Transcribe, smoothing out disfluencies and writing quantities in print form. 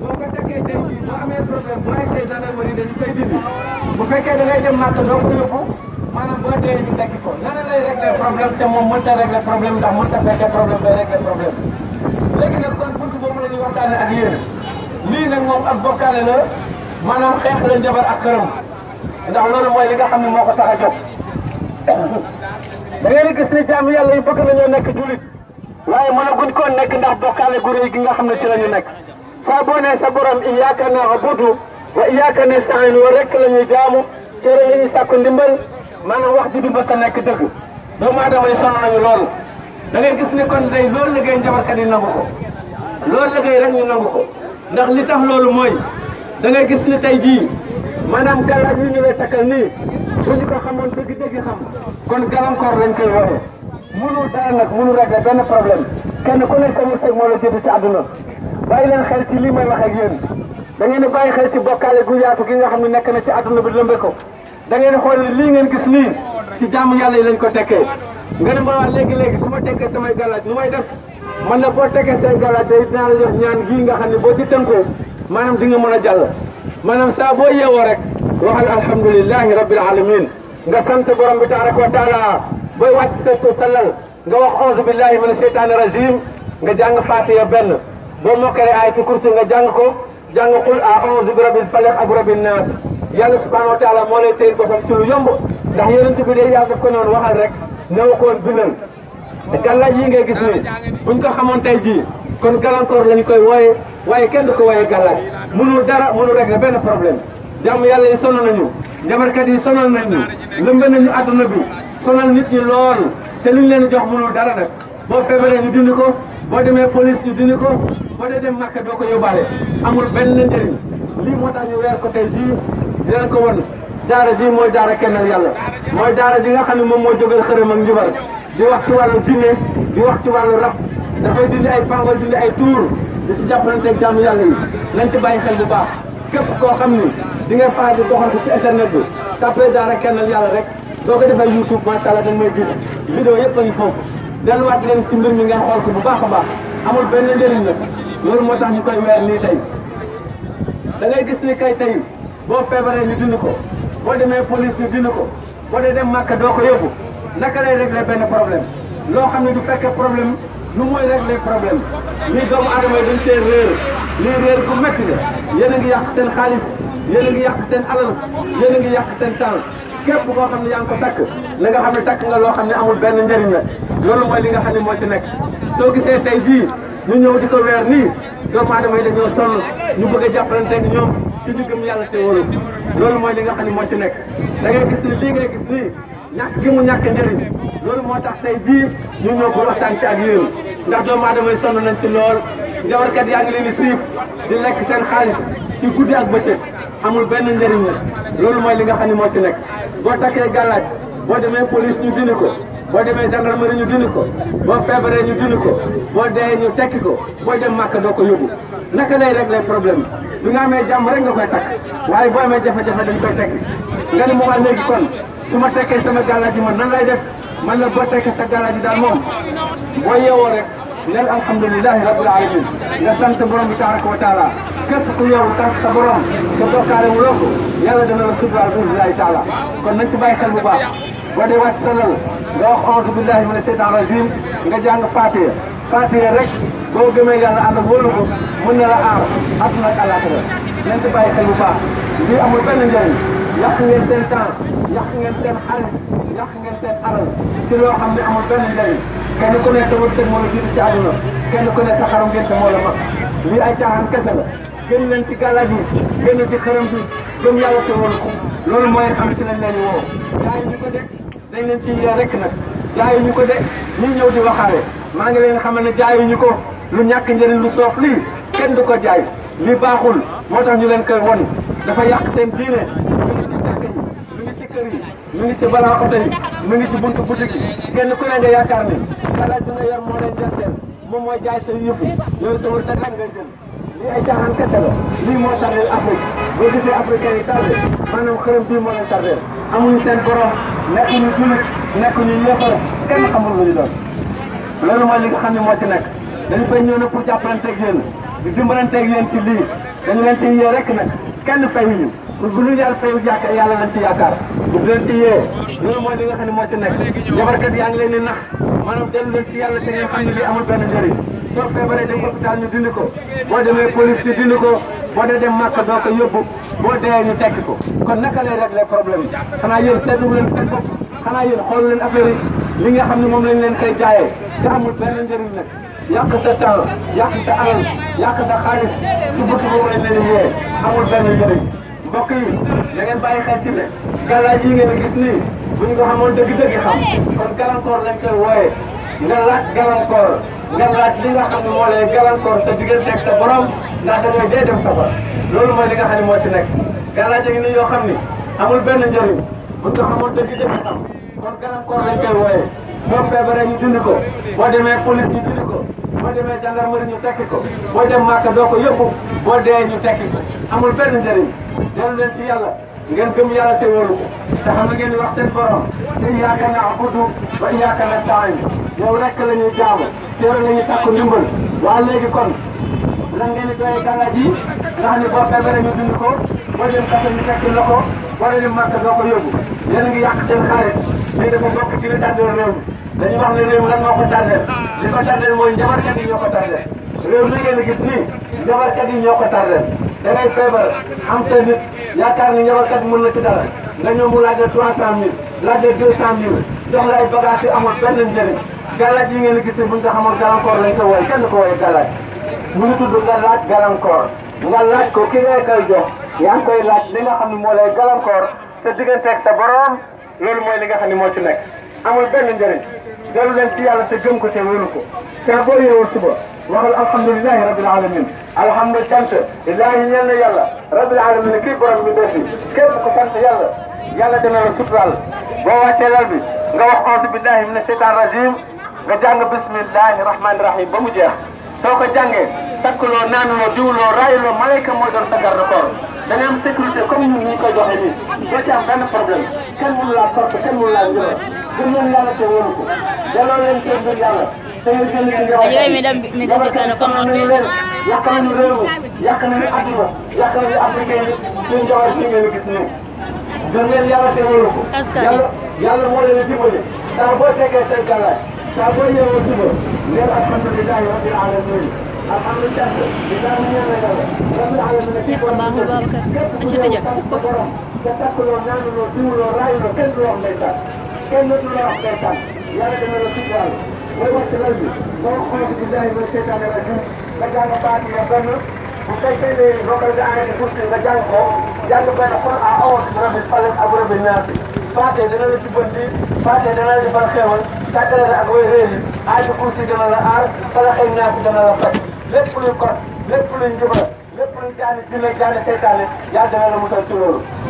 boo ko tekkee tey jii boo amee problème boo egsee gendarmerie dañu koy dindi bu fekkee da ngay dem màkk doo ko yóbbu maanaam boo dee ñu tekki ko nana lay régler problème te moom mënta régler problème ndax mënta fekkee problème day régler problème léegi nag kon buntu boobu la ñuy waxtaane ak yéen lii nag moom ak bokkaale la maanaam xeex la njabar ak këram ndax loolu mooy li nga xam ne moo ko tax a jóg da ngeen di gis ni jaamu yàlla yi bëgg nañoo nekk julit waaye mënaguñ koo nekk ndax bokkaale gu rëy gi nga xam ne ci la ñu nekk saa boo nee sa borom iyyaka na'budu wa iyyaka nasta'in wa rek la ñuy jaamu cere la ñuy sàkku ndimbal maanaam wax ji di ba sa nekk dëgg doomu aadama yi sonn nañu loolu da ngay gis ni kon tey loolu liggéey njabarkat yi nangu ko loolu liggéey rek ñu nangu ko ndax li tax loolu mooy da ngay gis ni tey jii maanaam gàllaaj yi ñu lay takkal nii bu ñu ko xamoon dëgg-dëgg xam kon gàllankoor lañ koy woowe mënul dara nag mënul régler benn problème kenn ku ne sa wërsëg moo la jënd ci àdduna bàyyi leen xel ci lii may wax ak yéen da ngeen di bàyyi xel ci bokkaale gu yaatu gi nga xam ne nekk na ci àdduna bi lëmbe ko da ngeen di xool ne lii ngeen gis nii ci jaamu yàlla yi lañ ko tekkee nga ne ma wax léegi-léegi su ma tekkee samay gàllaaj nu may def man la boo tekkee say gàllaaj day dinaa la jox ñaan gii nga xam ne boo ci tënkoo maanaam di nga mën a jàll maanaam saa boo yeewoo rek waxal alhamdulilahi rabbil alamin nga sant borom bi tabaraka wa taala booy wàcc sa lal nga wax auzu billahi mina sheytaani rajim nga jàng fatiha benn boo mokkalee ayatul kursi nga jàng ko jàng qul a'uuzu bi rabbil falaq ak rabbin naas yàlla subhanahu wa taala moo lay téyel boppam ci lu yomb ndax yonent bi de yàlla daf ko noonu waxal rek ne ko woon bindal gàllaaj yi ngay gis ni buñ ko xamoon tey jii kon gàllankoor lañu koy wooye waaye kenn du ko wooye gàllaaj mënul dara mënul régler benn problème jàmm yàlla yi sonal nañu njabarkat yi sonal nañu lëmbe nañu àdduna bi sonal nit ñi lool te liñ leen jox mënul dara nag boo feebaree ñu dindi ko boo demee police ñu dindi ko boo dee dem Makka doo ko yóbbaale amul benn njëriñ lii moo tax ñu weer ko tey jii di leen ko won daara ji mooy daara kennal yàlla mooy daara ji nga xam ne moom moo jógal xërëm ak njubar di wax ci wàllu jinne di wax ci wàllu rab dafay dindi ay pangol dindi ay tuur di ci jàppalanteeg jaamu yàlla yi nañ ci bàyyi xel bu baax képp koo xam ni di nga faral di doxantu ci internet bi tapé daara kennal yàlla rek doo ko defee YouTube macha allah dañ may gis vidéo yëpp a ngi foofu delluwaat leen ci mbir mi ngeen xool ko bu baax a baax amul benn njëriñ nag loolu moo tax ñu koy weer nii tey da ngay gis ni kay tey boo feebaree ñu dindi ko boo demee police ñu dindi ko boo dee dem Makka doo ko yóbbu naka lay régler benn problème loo xam ne du fekkee problème lu mooy régler problème lii doomu adama yi dañ cee réer lii réer gu métti la yéen a ngi yàq seen xaalis yéen a ngi yàq seen alal yéen a ngi yàq seen temps képp koo xam ne yaa ngi ko takk la nga xam ne takk nga loo xam ne amul benn njëriñ la loolu mooy li nga xam ne moo ci nekk soo gisee tey jii ñu ñëw di ko weer nii doomu aadama yi dañoo sonn ñu bëgg a jàppalanteeg ñoom ci ñu gëm yàlla te wóolu loolu mooy li nga xam ne moo ci nekk da ngay gis ni lii ngay gis nii ñàkk gi mu ñàkk njëriñ loolu moo tax tey jii ñu ñëw pour waxtaan ci ak yéen ndax doomu aadama yi sonn nañ ci lool njabarkat yaa ngi leen di siif di lekk seen xaalis ci guddi ak bëccëg amul benn njëriñ la loolu mooy li nga xam ne moo ci nekk boo takkee gàllaaj boo demee police ñu dindi ko boo demee gendarmerie ñu dindi ko boo feebaree ñu dindi ko boo dee ñu tekki ko boo dem Màkka doo ko yóbbu naka lay régler problème bi nga amee jàmm rek nga koy takk waaye boo amee jafe-jafe dañ koy tekki nga ni mu waa léegi kon su ma tekkee sama gàllaaj yi man nan lay def man la boo tekkee sa gàllaaj yi daal moom boo yeewoo rek neel alhamdulilahi rabbil alamin nga sant borom bi tabaraka wa taala képp ku yeewu sant sa borom sa bokkaale mu loo ko yàlla dana la suturaal bismillahi taala kon nañ ci bàyyi xel bu baax boo dee wàcc sa lal nga wax auzu billahi mina sheytan rajim nga jàng fatiha fatiha rek boo gëmee yàlla ànd ak wóolu ko mën na la aar àdduna ak àllaaxira nañ ci bàyyi xel bu baax lii amul benn njëriñ yàq ngeen seen temps yàq ngeen seen xaalis yàq ngeen seen alal ci loo xam ne amul benn njëriñ kenn ku ne sa wërsëg moo la jiitu ci àdduna kenn ku ne sa xarum ngente moo la mag lii ay caaxaan kese la génn leen ci gàllaaj yi génn ci xërëm bi gëm yàlla te wóolu ko loolu mooy xam ci lañ leen woo jaay ñu ko de dañ leen ci yee rek nag jaayu ñu ko de ñu ñëw di waxaale maa ngi leen xamal ne jaayu ñu ko lu ñàkk njëriñ lu soof lii kenn du ko jaay lii baaxul moo tax ñu leen koy won dafa yàq seen diine mu ngi ci jàkk yi mu ngi ci kër yi mu ngi ci balaa oto yi mu ngi ci buntu boutique yi kenn ku ne nga yaakaar ni gàllaaj bi nga yor moo leen jël moom mooy jaay sa yëfu yow sa wërsëg rek ngay jël lii ay caaxaan kese la lii moo tardé Afrique boo gisee africain yi tardé maanaam xërëm bii moo leen tardé amuñu seen borom nekkuñu julit nekkuñu yëfar kenn xamul lu ñu doon loolu mooy li nga xam ne moo ci nekk dañu fay ñëw na pour jàppalanteeg yéen di dimbalanteeg yéen ci lii dañu leen ci yee rek nag kenn fayuñu bu ñu yàlla fayu yàlla lañ ci yaakaar di leen ci yee loolu mooy li nga xam ne moo ci nekk jabarkat yaa ngi leen di nax maanaam dellu leen ci yàlla te ngeen xam ne lii amul benn njëriñ soo feebaree dem hôpital ñu dindi ko boo demee police ñu dindi ko boo dee dem màkk doo ko yóbbu boo dee ñu tekki ko kon naka lay régler problème yi xanaa yéen seetlu leen seen bopp xanaa yéen xool leen affaire yi li nga xam ne moom lañ leen koy jaayee te amul benn njëriñ nag yàq sa temps yàq sa alal yàq sa xaalis ci bëgg boobu lañ leen yee amul benn njëriñ mbokk yi da ngeen bàyyi xel ci ne gàllaaj yi ngeen gis nii bu ñu ko xamoon dëgg-dëgg xam kon gàllankoor lañ koy wooyee nga laaj gàllankoor nga laaj li nga xam ne moo lay gàllankoor sa digganteeg sa borom ndax da ngay dee dem safar loolu mooy li nga xam ne moo ci nekk gàllaaj yi nii yoo xam ni amul benn njëriñ bu ñu ko xamoon dëgg-dëgg xam kon gàllankoor lañ koy wooyee boo feebaree ñu dindi ko boo demee police ñu dindi ko boo demee gendarmerie ñu tekki ko boo dem Màkka doo ko yóbbu boo dee ñu tekki ko amul benn njëriñ dellu leen ci yàlla ngeen gëm yàlla te wóolu ko te xam nga ngeen wax seen borom te iyyaaka na'budu wa iyyaaka nasta'iin yow rek la ñuy jaamu te yow la ñuy sàkku ndimbal waa léegi kon lan ngeen di doyee gàllaaj yi nga xam ne boo feebaree ñu dindi ko boo dem kaso ñu tekki la ko boo dem Màkka doo ko yóbbu yéen a ngi yàq seen xaalis lii dafa bokk ci li tàddeel réew mi dañuy wax ne réew mi lan moo ko tàddeel li ko tàddeel mooy njabarkat yi ñoo ko tàddeel réew mi ngeen gis nii njabarkat yi ñoo ko tàddeel da ngay feebar am sa nit yaakaar ni njabarkat mën na ci dara nga ñëw mu laaj la 300000 laaj la 200000 jox la ay bagages yu amul benn njëriñ gàllaaj yi ngeen gis ne buñ ko xamoon gàllankoor lañ ko wooye kenn ko wooye gàllaaj mu ngi tudd nga laaj gàllankoor nga laaj ko ki ngay koy jox yaa ngi koy laaj li nga xam ne moo lay gàllankoor sa digganteeg sa borom loolu mooy li nga xam ne moo ci nekk amul benn njëriñ dellu leen ci yàlla te gëm ko te wéru ko te boo yeewul suba waxal alhamdulilahi rabbil alamin alhamdu sant ilaahi ñeel na yàlla rabbil alamin kii borom bi def bi képp ko sant yàlla yàlla dina la suturaal boo wàccee lal bi nga wax auzu billahi mina shaytan rajim nga jàng bismillahi rahmani rahim ba mu jeex soo ko jàngee takkuloo naanuloo diwloo raayuloo malayka moo doon sa garde corps da nga am sécurité comme ñun ñu koy joxe nii doo ci am benn problème kenn mënu laa sorte kenn mënu laa njëriñ gëm leen yàlla te wóolu ko delloo leen seen mbir yàlla te ngeen génn ci njaboot yàq nañu réew mi yàq nañu adduna yàq nañu africain yi suñu njaboot yi ngeen gis nii gëm leen yàlla te wóolu ko yàlla moo leen dimbali saa boo tegee say gàllaaj saa boo ñëwee suba neen alhamdulilahi rabbil alamin alhamdulilah nga takkuloo naanuloo diwloo raayuloo kenn du wax ndeysaan kenn du la wax ndeysaan yàlla dana la suturaal mooy wàcc lal bi moo auzu billahi mina shaytaani rajim nga jàng Faatiha benn bu fekkee ne bokkal nga arrêté kursi nga jàng ko jàng benn xol a a'uuzu bi rabbil falaq ak rabbil naas Faatiha dana la jubbanti Faatiha dana la defal xéewal tàggale la ak way réer yi aaju kursi dana la aar falaq ak naas dana la faj lépp luy kot lépp luy njubal lépp luy jaani dina jaani seytaane yàlla dana la musal ci loolu